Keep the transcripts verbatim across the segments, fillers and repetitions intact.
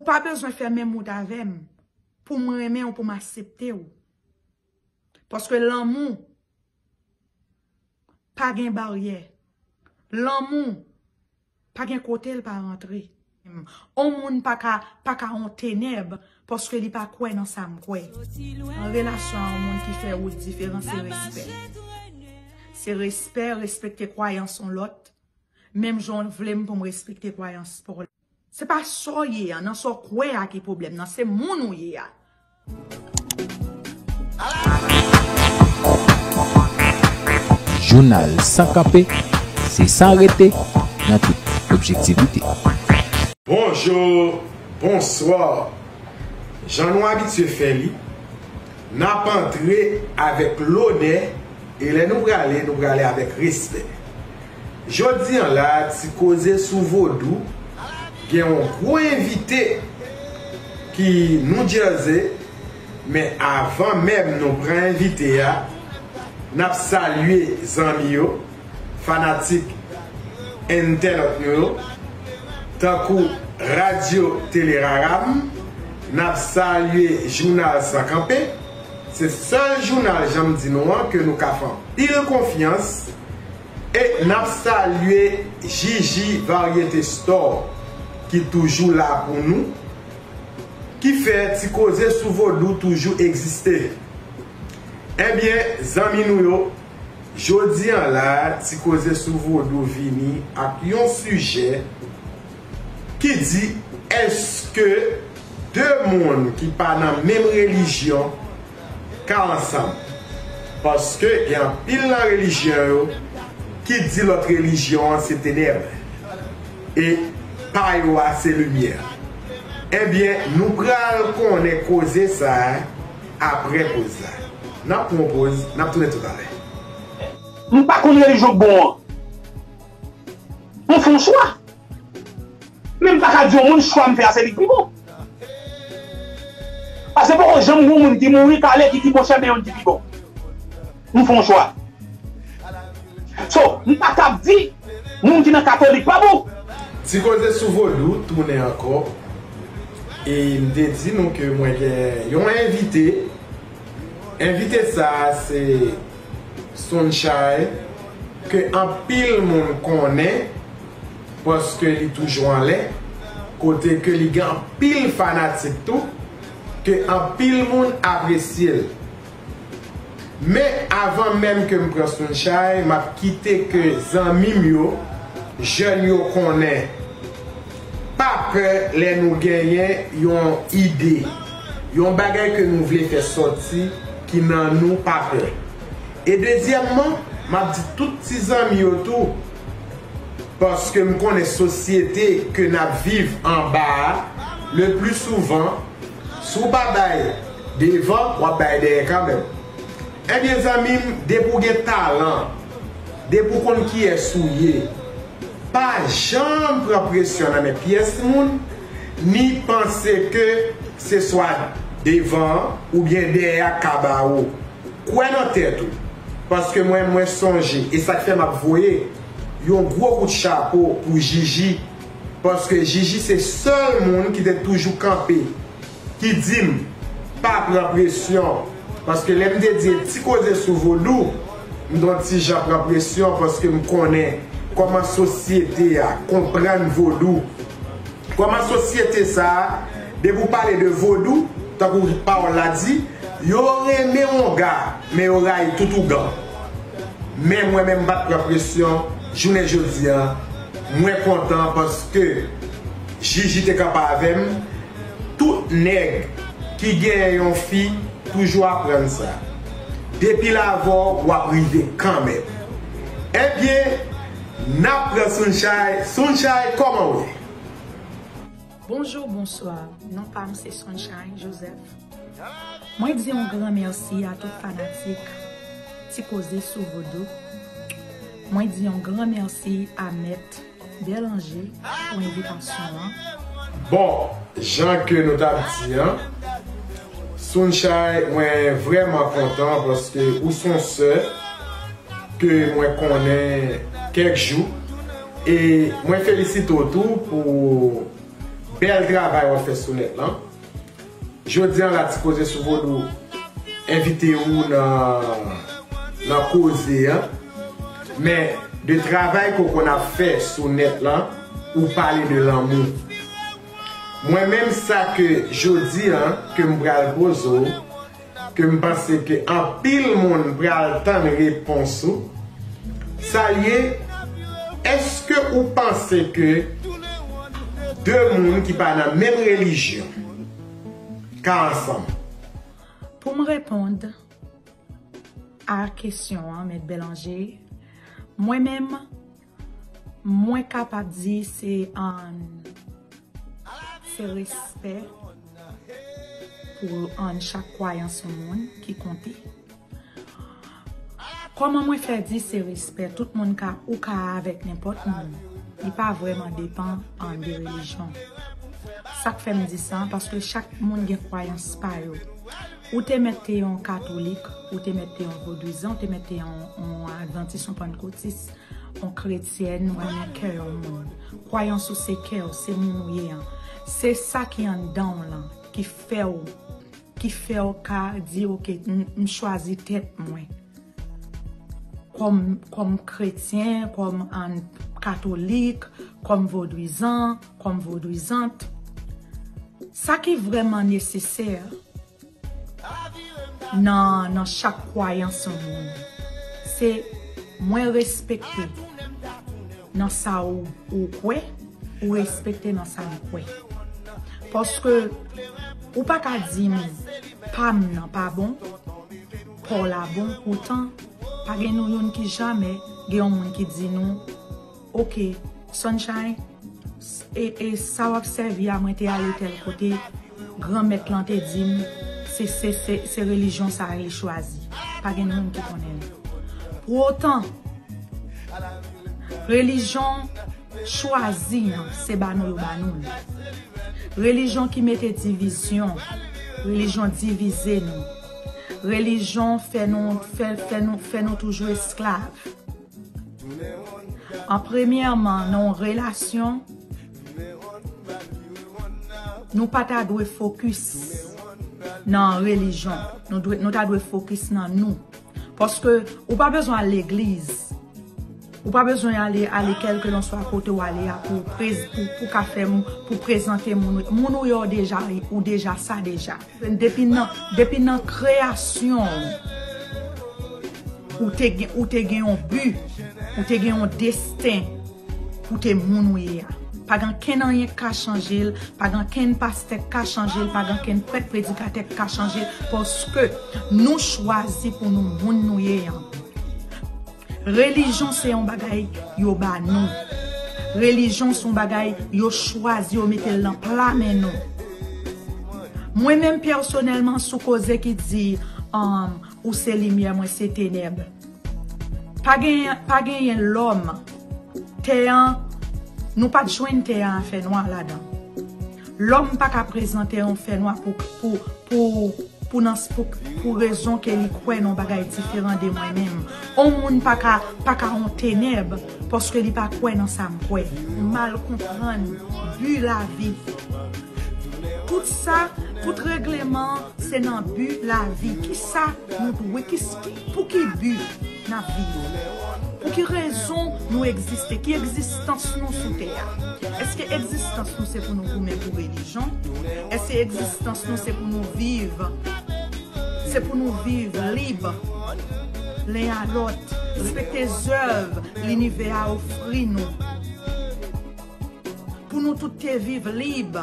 Pa bezwen fè menm wout avè m pou m renmen w, pou m aksepte w. Paske lanmou pa gen baryè. Lanmou pa gen kote l pa rantre. On moun pa ka, pa ka on tenèb paske li pa kwè nan sa m kwè. Nan relasyon a on moun ki fè wout diferan, se respè. Se respè, respekte kwayans on lòt. Menm jan w vle m pou m respekte kwayans pa w. Se pa sa w ye a, nan sa w kwè a ki pwoblèm nan, se moun ou ye a. Jounal San Kanpe, se san rete nan tout objektivite. Bonjou, bonswa. Jan nou abitye fè li, n ap antre avèk lonè e lè nou prale, nou prale avèk respè. Jodi an la, Ti Koze sou Vodou gen yon gwo envite ki New Jersey, men avan menm nou pran envite a, n ap salye zanmi yo, fanatik entènòt nou yo, tankou Radyo Tele Raram, n ap salye Jounal San Kanpe, se sèl jounal, jan m di nou an, ke nou ka fè anpil konfyans, e n ap salye Jiji Varyete Store ki toujou la pou nou, ki fè Ti Koze sou Vodou toujou egziste. Ebyen, zanmi nou yo, jodi an la, Ti Koze sou Vodou vini ak yon sijè ki di, èske de moun ki pa nan menm relijyon ka ansanm? Paske gen anpil nan relijyon yo ki di lòt relijyon an se tenèb e pa yo a se limyè. Ebyen, nou pral konnen koze sa a apre poz la. N ap pran yon poz, n ap tounen toutalè. M pa konn relijyon k bon an. M fè yon chwa. Men m pa ka di yon moun chwa m fè a se li k pi bon. Paske poko janm gen yon moun ki mouri k ale ki di monchè men youn ki pi bon. M fè yon chwa. So, m pa kab di moun ki nan katolik pa bon. Ti Koze sou Vodou tounen ankò. E m te di nou ke mwen gen yon envite. Envite sa a se Sunshine, ke anpil moun konnen paske li toujou anlè, kote ke li gen anpil fanatik tou, ke anpil moun apresye l. Men avan menm ke m pran Sunshine, m ap kite ke zanmi m yo, jèn yo konnen. Pa pè lè nou genyen yon ide, yon bagay ke nou vle fè sòti ki nan nou, pa pè. E dezyèmman, m ap di tout ti zanmi yo tou, paske m konnen sosyete ke n ap viv anba a, le pli souvan, si w pa bay devan, w ap bay dèyè kanmenm. Ebyen zanmi m, depi w gen talan, depi w konn kiyès ou ye, pa janm pran presyon nan men pyès moun, ni panse ke se swa devan an oubyen dèyè a k ka ba ou. Kwè nan tèt ou. Paske mwen, mwen sonje, e sa k fè m ap voye yon gwo kout chapo pou Jiji, paske Jiji se sèl moun ki te toujou kanpe, ki di m pa pran presyon. Paske lè m te di Ti Koze sou Vodou, m t on ti jan pran presyon paske m konnen kòman sosyete a konprann Vodou. Kòman sosyete sa a, depi w pale de Vodou, tankou pawòl la di, yo renmen wonga, men yo rayi tout ougan. Men mwen menm m pa t pran presyon, jounen jodi a, mwen kontan paske Jiji te kanpe avè m. Tout nèg ki genyen yon fi toujou aprann sa. Depi l avè w, w ap rive kanmenm. Ebyen, n ap pran Sunshine. Sunshine, kòman w ye? Bonjou, bonswa. Non pa m se Sunshine Joseph. Mwen di yon gran mèsi a tout fanatik Ti Koze sou Vodou. Mwen di yon gran mèsi a Mèt Bèlanje pou envitasyon an. Bon, jan ke nou t ap di an, Sunshine, mwen vrèman kontan paske ou se yon sè ke mwen konnen kèk jou. E mwen felisite w tou pou Bèl travay w ap fè sou nèt lan. Jodi a la Ti Koze sou Vodou envite w nan, nan koze an. Men de travay ke w konn ap fè sou nèt lan, ou pale de lanmou. Mwen menm sa ke jodi a ke m pral poze w, ke m panse ke anpil moun pral tann repons ou, sa l ye, èske ou panse ke de moun ki pa nan menm relijyon ka ansanm? Pou m reponn a kesyon an, Mèt Bèlanje, mwen menm, mwen kapab di se an se respè pou an chak kwayans yon moun ki konte. Kòman mwen fè di se respè, tout moun ka ou ka avèk nenpòt moun. Li pa vrèman depan an de relijyon. Sa k fè m di sa, paske chak moun gen kwayans pa yo. Ou te mèt te yon katolik, ou te mèt te yon vodouyizan, ou te mèt te yon, yon advantis, yon pannkotis, yon kretyèn, ou renmen kè yon moun. Kwayans ou se kè w, se moun ou ye an. Se sa ki anndan w lan, ki fè w, ki fè w ka di, oke, m, m chwazi tèt mwen. Kòm, kòm kretyen, kòm an katolik, kòm vodouyizan, kòm vodouyizant. Sa ki vrèman nesesè nan, nan chak kwayans yon moun, se mwen respekte nan sa ou, ou kwè, ou respekte nan sa m kwè. Paske ou pa ka di m pa m nan pa bon, pa w la bon, poutan pa gen nou youn ki jamè gen yon moun ki di nou, oke, Sunshine, e, e sa w ap sèvi a, mwen te ale tèl kote, Granmèt lan te di m, se, se, se, se relijyon sa a li chwazi. Pa gen moun ki konnen l. Pou otan, relijyon chwazi an, se ba nou yo ba nou l. Relijyon ki mete divizyon, relijyon divize nou. Relijyon fè nou, fè, fè nou, fè nou toujou esklav. An premyèman, nan yon relasyon, nou pa ta dwe fokis nan relijyon. Nou dwe, nou ta dwe fokis nan nou. Paske ou pa bezwen al legliz. Ou pa bezwen ale, ale kèlkelanswa kote w ale a pou, pou, pou ka fè, pou prezante moun. Moun ou ye, ou deja, ou deja sa deja. Depi nan, depi nan kreyasyon ou, ou te gen, ou te gen yon bi, ou te gen yon desten pou te moun ou ye a. Pa gen kenn anyen k ka chanje l, pa gen kenn pastè k ka chanje l, pa gen kenn prèt predikatè k ka chanje l, paske nou chwazi pou nou moun nou ye an. Relijyon se yon bagay yo ba nou. Relijyon se yon bagay yo chwazi, yo mete l nan pla men nou. Mwen menm pèsonèlman sou koze ki di, um, ou se limyè, mwen se tenèb. Pa genyen, pa genyen lòm. Tè an, nou pa t jwenn tè an fènwa ladan. Lòm pa ka prezante yon fènwa pou, pou, pou, pou nan, pou, pou rezon ke li kwè nan bagay diferan de mwen menm. On moun pa ka, pa ka yon tenèb paske li pa kwè nan sa m kwè. Mal konprann bi lavi. Tout sa, tout regleman, se nan bi lavi. Kisa nou dwe, ki, ki, pou ki bi n ap viv? Pou ki rezon nou egziste? Ki egzistans nou sou tè a? Èske egzistans nou se pou nou goumen pou relijyon? Èske egzistans nou se pou nou viv? Se pou nou viv lib, len a lòt, respekte zèv linivè a ofri nou. Pou nou tout te viv lib,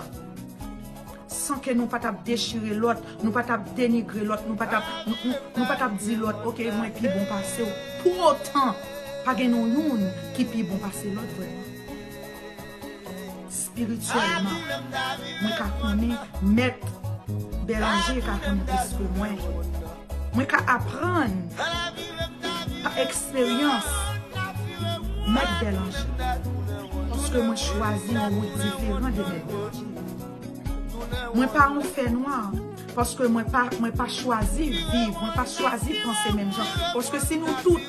san ke nou pa t ap dechire lòt, nou pa t ap denigre lòt, nou pa t ap, nou, nou, nou pa t ap di lòt, oke, mwen pi bon pase w. Pou otan, pa gen nou youn ki pi bon pase lòt vrèman. Espirityèlman, mwen ka konnen Mèt Bèlanje ka konnen plis ke mwen. Mwen ka aprann pa eksperyans Mèt Bèlanje. Paske mwen chwazi yon wout diferan de Mèt Bèlanje. Mwen pa yon fènwa. Paske mwen pa, mwen pa chwazi viv, mwen pa chwazi panse menm jan. Paske si nou tout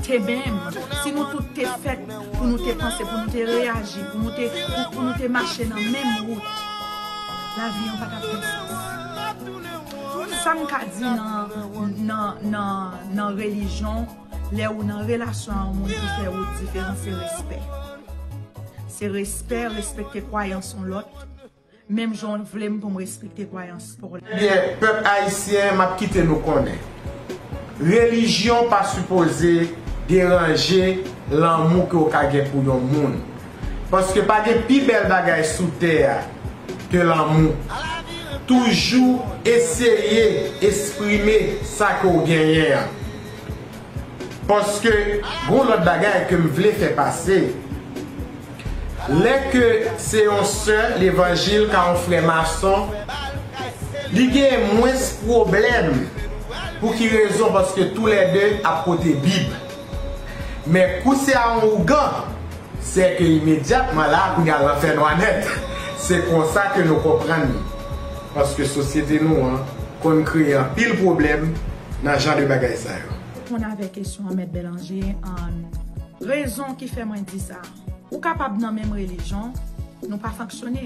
te menm, si nou tout te fèt pou nou te panse, pou nou te reyaji, pou nou te, pou, pou nou te mache nan menm wout, lavi an pa t ap gen sans. Sa m ka di nan, nan, nan, nan relijyon, lè ou nan relasyon a yon moun ki fè wout diferan, se respè. Se respè, respekte kwayans yon lòt. Menm jan w vle m pou m respekte kwayans pa w la. Ebyen, pèp ayisyen, m ap kite nou konnen. Relijyon pa sipoze deranje lanmou ke w ka gen pou yon moun. Paske pa gen pi bèl bagay sou tè a ke lanmou. Toujou eseye eksprime sa ke w genyen an. Paske gon lòt bagay ke m vle fè pase. Lè ke se yon sè levanjil ka yon frè mason, li gen mwens pwoblèm. Pou ki rezon? Paske toulède ap pote Bib. Men kou se a yon ougan, se ke imedyatman la, kounye a l nan fènwa nèt. Se konsa ke nou konprann li. Paske sosyete nou an konn kreye anpil pwoblèm nan jan de bagay sa yo. Reponn avèk kesyon an, Mèt Bèlanje, an rezon ki fè mwen di sa. Ou kapab nan menm relijyon, nou pa fonksyone.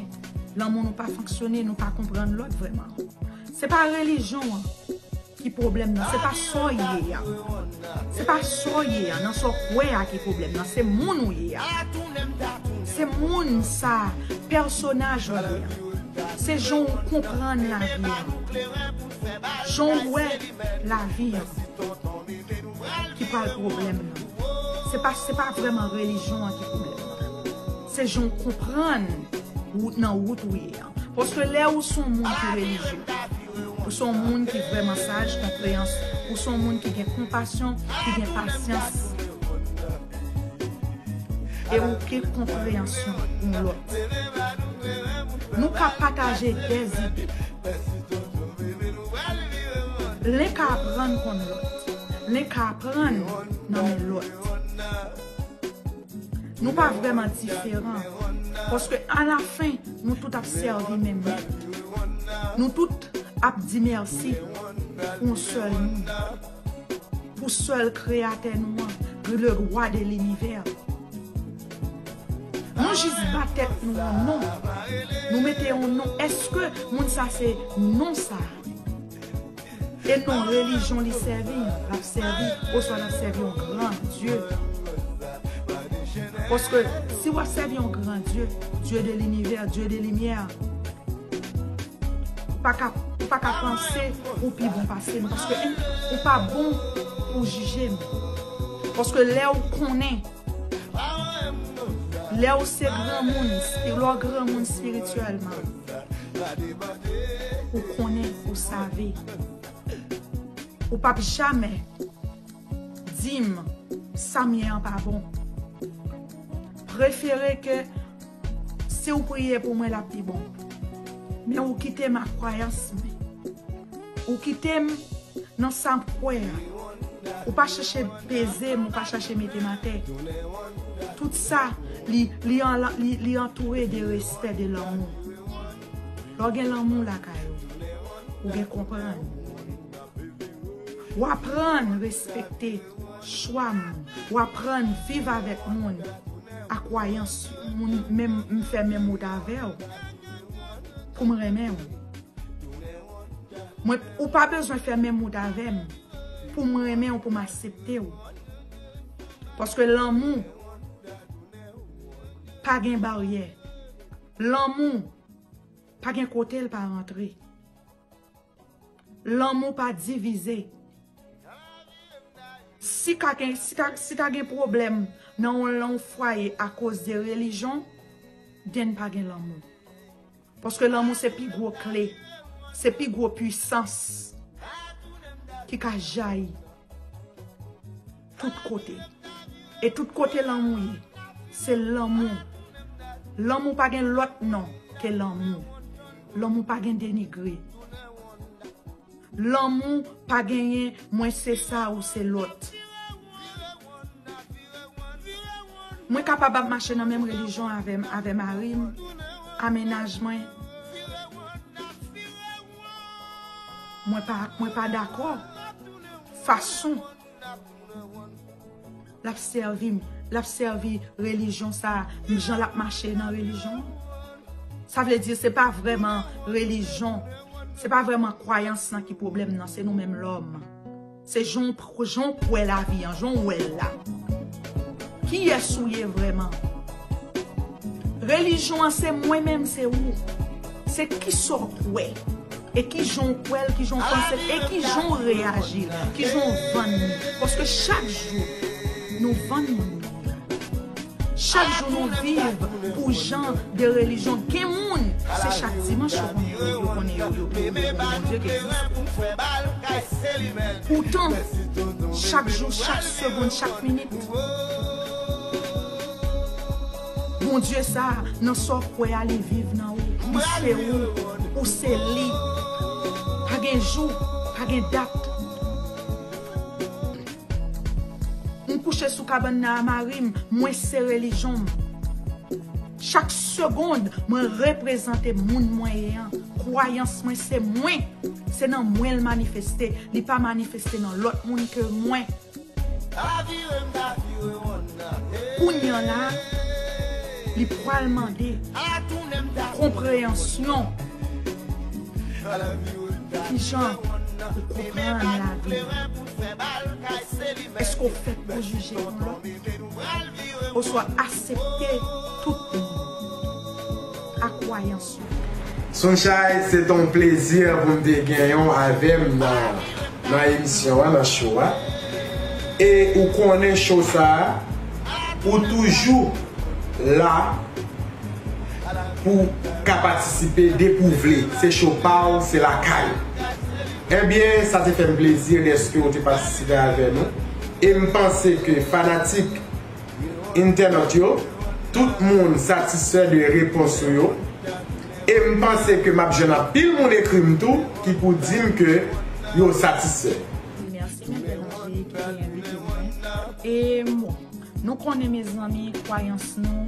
Lanmou nou pa fonksyone, nou pa konprann lòt vrèman. Se pa relijyon an ki pwoblèm nan, se pa sa w ye a. Se pa sa w ye a, nan sa w kwè a ki pwoblèm nan, se moun ou ye a. Se moun sa, pèsonaj ou ye a. Se jan w konprann lavi an. Jan w wè lavi an ki pral pwoblèm nan. Se pa, se pa vrèman relijyon an ki pwoblèm nan. Se jan w konprann wout nan wout ou ye an. Paske lè ou se yon moun ki relijye, ou se yon moun ki vrèman saj, konpreyans, ou se yon moun ki gen konpasyon, ki gen pasyans, e ou gen konpreyansyon yon lòt. Nou ka pataje de zide. Len ka aprann konn lòt. Len ka aprann nan men lòt. Nou pa vrèman diferan. Paske alafen, nou tout ap sèvi menm Mèt. Nou tout ap di mèsi pou yon sèl moun. Pou sèl Kreyatè nou an, le roi de l'univers. Nou jis ba tèt nou yon non. Nou mete yon non. Èske moun sa se non sa? E non relijyon li sèvi, l ap sèvi, oswa l ap sèvi yon gran Dye. Paske si w ap sèvi yon gran Dye, Dye de linivè, Dye de limyè, ou pa ka, ou pa ka panse ou pi bon pase m, paske ou pa bon pou jije m. Paske lè ou konnen, lè ou se granmoun, lè w granmoun espirityèlman, ou konnen, ou save. Ou p ap jamè di m sa m ye an pa bon. Prefere ke si w priye pou mwen, l ap pi bon. Men ou kite m ak kwayans mwen. Ou kite m nan sa m kwè a. Ou pa chache peze m, ou pa chache mete m atè. Tout sa, li, li, an, li, li antoure de respè, de lanmou. Lè w gen lanmou lakay ou, ou gen konprann. W aprann respekte chwa moun. W aprann viv avèk moun a kwayans moun, menm m fè menm wout avè w pou m renmen w. Mwen, ou pa bezwen fè menm wout avè m pou m renmen w, pou m aksepte w. Paske lanmou pa gen baryè. Lanmou pa gen kote l pa rantre. Lanmou pa divize. Si ka gen, si ta, si ta gen pwoblèm nan yon, nan yon fwaye akoz de relijyon, then pa gen lanmou. Paske lanmou se pi gwo kle, se pi gwo pwisans ki ka jayi tout kote. E tout kote lanmou ye, se lanmou. Lanmou pa gen lòt non ke lanmou. Lanmou pa gen denigre. Lanmou pa genyen mwen se sa ou se lòt. Mwen kapab ap mache nan menm relijyon avè, avè mari m, a mennaj mwen. Mwen pa, mwen pa dakò fason l ap sèvi, l ap sèvi relijyon sa a, jan l ap mache nan relijyon an. Sa vle di, se pa vrèman relijyon, se pa vrèman kwayans lan ki pwoblèm nan, se nou menm lòm. Se jan w, jan w kwè lavi an, jan w wè l la. Kiyès ou ye vrèman? Relijyon an se mwen menm, se ou. Se kisa w kwè. E ki jan w kwè l, ki jan w panse l, e ki jan w reyaji l, ki jan w vann li. Paske chak jou, nou vann moun. Chak jou nou viv pou jan de relijyon. Gen moun, se chak dimanch yo konnen, yo konnen yo, yo, yo, yo konnen Bondye ki egziste. Poutan, chak jou, chak segonn, chak minit, Bondye sa a, nan sa w kwè a, li viv nan ou. Li se ou, ou se li. Pa gen jou, pa gen dat. M kouche sou kabann nan a mari m, mwen se relijyon m. Chak segonn, mwen reprezante moun mwen ye an. Kwayans mwen se mwen. Se nan mwen l manifeste. Li pa manifeste nan lòt moun ke mwen. Kounye a la, li pral mande konpreyansyon. Kijan ou konprann lavi? Èske w fèt pou jije yon lòt? Oswa aksepte tout moun ak kwayans yo? Sunshine, se te yon plezi pou m te genyen w avè m nan, nan emisyon an, nan show a. E ou konnen show sa a, ou toujou la pou ka patisipe depi w vle. Se show pa w, se lakay ou. Ebyen, sa te fè m plezi dèske w te patisipe avè nou. E m panse ke fanatik entènòt yo, tout moun satisfè de repons ou yo. E m panse ke m ap jwenn anpil moun ekri m tou ki pou di m ke yo satisfè. Mèsi, mèsi, mèsi ki te envite mwen. E bon, nou konnen, mezanmi, kwayans nou,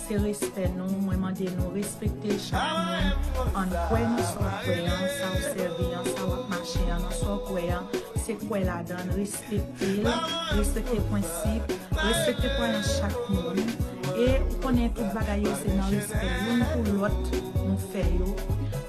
se respè nou. Mwen mande nou respekte chak moun. Ann kwè nan sa w kwè an, sa w sèvi an, sa w ap mache an, nan sa w kwè an, se kwè ladan l, respekte l, respekte prensip, respekte kwayans chak moun. E ou konnen tout bagay yo se nan respè youn pou lòt nou fè yo.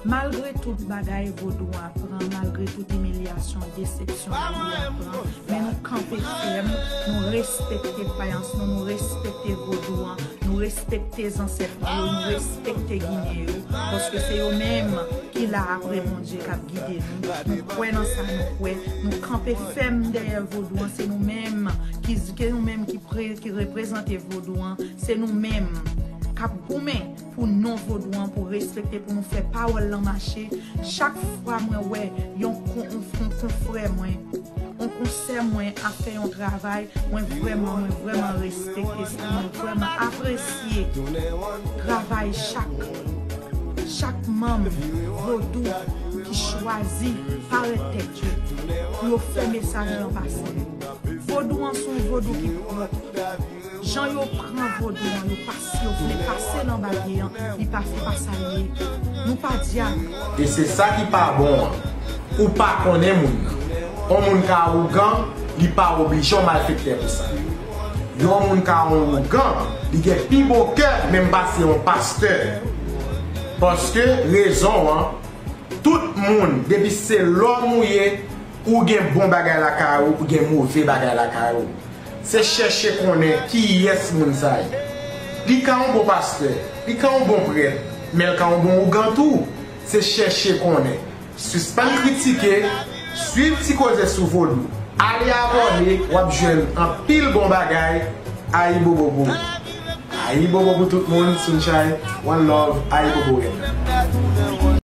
Malgre tout bagay vodou an pran, malgre tout imilyasyon, desepsyon vodou an pran, men nou kanpe fèm, nou respekte kwayans nou, nou respekte vodou an, nou respekte zansèt nou yo, nou respekte Ginen yo, paske se yo menm ki la apre Bondye k ap gide nou. Nou kwè nan sa nou kwè, nou kanpe fèm dèyè vodou an, se nou menm ki, ke nou menm ki pre-, ki reprezante vodou an, se nou menm k ap goumen pou non vodou an, pou respekte, pou nou fè pawòl lan mache. Chak fwa mwen wè yon kon-, yon, yon konfrè mwen, yon konsè mwen ap fè yon travay, mwen vrèman, mwen vrèman respekte sa, mwen vrèman apresye travay chak, chak manm vodou ki chwazi parèt tèt yo pou yo fè mesaj lan pase. Vodou an se yon vodou ki pwòp. Jan yo pran vodou an, yo pas-, yo vle pase l anba pye an, li pa, se pa sa l ye. Nou pa dyab. E se sa ki pa bon an. Ou pa konnen moun nan. Yon moun ka wougan, li pa oblije yon malfektè pou sa. Yon moun ka yon wougan, li gen pi bon kè menm pase yon pastè. Paske rezon an, tout moun, depi se lòm ou ye, ou gen bon bagay lakay ou, ou gen move bagay lakay ou. Se chèche konnen kiyès moun sa ye. Li ka yon bon pastè, li ka yon bon prèt, men l ka yon bon ougan tou. Se chèche konnen. Sispann kritike, swiv Ti Koze sou Vodou. Ale abòne, w ap jwenn anpil bon bagay. Ayibobo pou ou. Ayibobo pou tout moun, Sunshine, one love, ayibobo.